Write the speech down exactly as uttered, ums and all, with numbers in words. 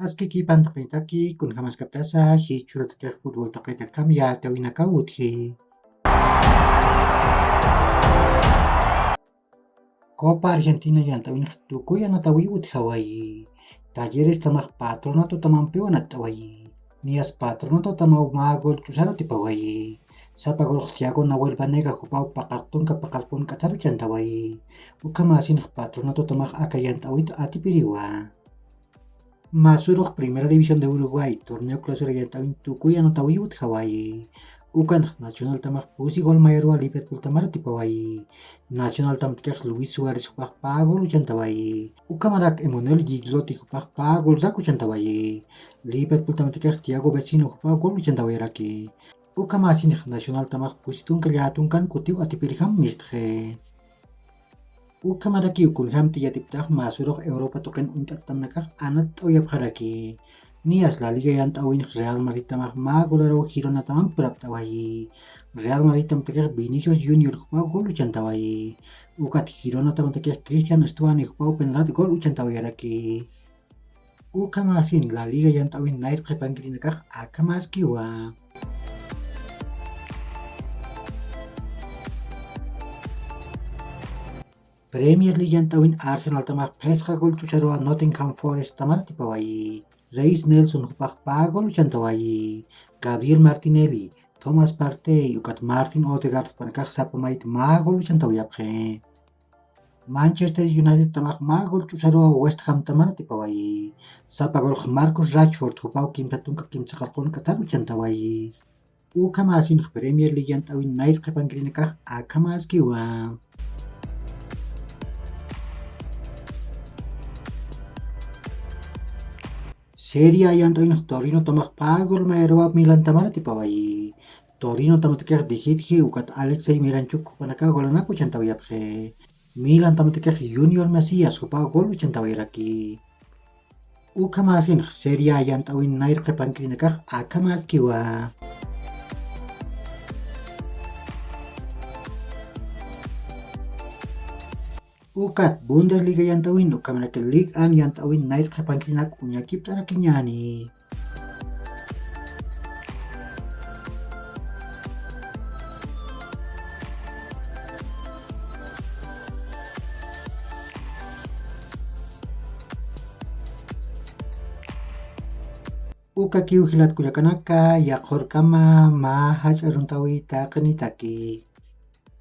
Askiki pantaqnitaki, kunjamaskaptasa jichhürutakix fútbol taqitakamya tawinakaw utji. Copa Argentina yant'awinx tukuy anatawiw utjawayi. Talleres tamax Patronato tamampiw anatt'awayi. Niyas Patronato tamaw mä gol ch'usaru atipawayi. Sapa golx Thiago Nahuel Banega jupaw paqalltunka paqallpunk'atharu chantawayi. Ukhamasinx Patronato tamax aka yant'awit atipiriwa. Masurux Primera División de Uruguay, torneo clausura yant'awin tukuy anatawiw utjawayi. Ukanx Nacional tamax pusi gol mayaruwa Liverpool tamar atipawayi. Nacional tamatakix Luis Suárez jupax pä gol uchantawayi. Ukhamarak Emanuel Gigliotti jupax pä gol rak uchantawayi. Liverpool tamatakix Thiago Vecino jupax gol uchantawayaraki. Ukhamasinx Nacional tamax pusi tunka llätunkan kutiw atipirjam mistxi. Ukhamarakiw kunjamti yatiptax masurux Europa tuqin uñt'attamnakax anatt'awayapxaraki. Niyas La Liga yant'awinx Real Madrid tamax mä golaruw Girona tamam purapt'awayi. Real Madrid tamatakix Vinicius Junior jupaw gol uchantawayi. Ukat Girona tamatakix Cristian Stuani jupaw penalti gol uchantawayaraki. Ukhamasin La Liga yant'awin nayr qhipankirinakax akhamaskiwa. Premier League yant'awin Arsenal tamax phisqa gol ch'usaruwa Nottingham Forest tamar atipawayi. Reiss Nelson jupax pä gol uchantawayi. Gabriel Martinelli, Thomas Partey, ukat Martin Odegaard jupanakax sapa mayt mä gol uchantawayapxi. Manchester United tamax mä gol ch'usaruwa West Ham tamar atipawayi. Sapa golx Marcus Rashford jupaw kimsa tunka kimsa qallqun k'atar uchantawayi. Ukhamasinx Premier League yant'awin nayr qhipankirinakax akhamaskiwa. Serie A yant'awinx Torino tamax pä gol mayaruwa Milan tamar atipawayi. Torino tamatakix Dijitji ukat Alexei Miranchuk jupanakax golanak uchantawayapxi. Milan tamatakix Junior Mesías jupax gol uchantawayaraki. Ukhamasinx Serie A yant'awin nayr qhipankirinakax akhamaskiwa. Ukat Bundesliga yant'awin ukhamarak Ligue uno yant'awin nayr qhipankirinak uñakipt'arakiñäni. Ukakiw jilat kullakanaka, yaqhurkama mä jach'a aruntawi taqinitaki.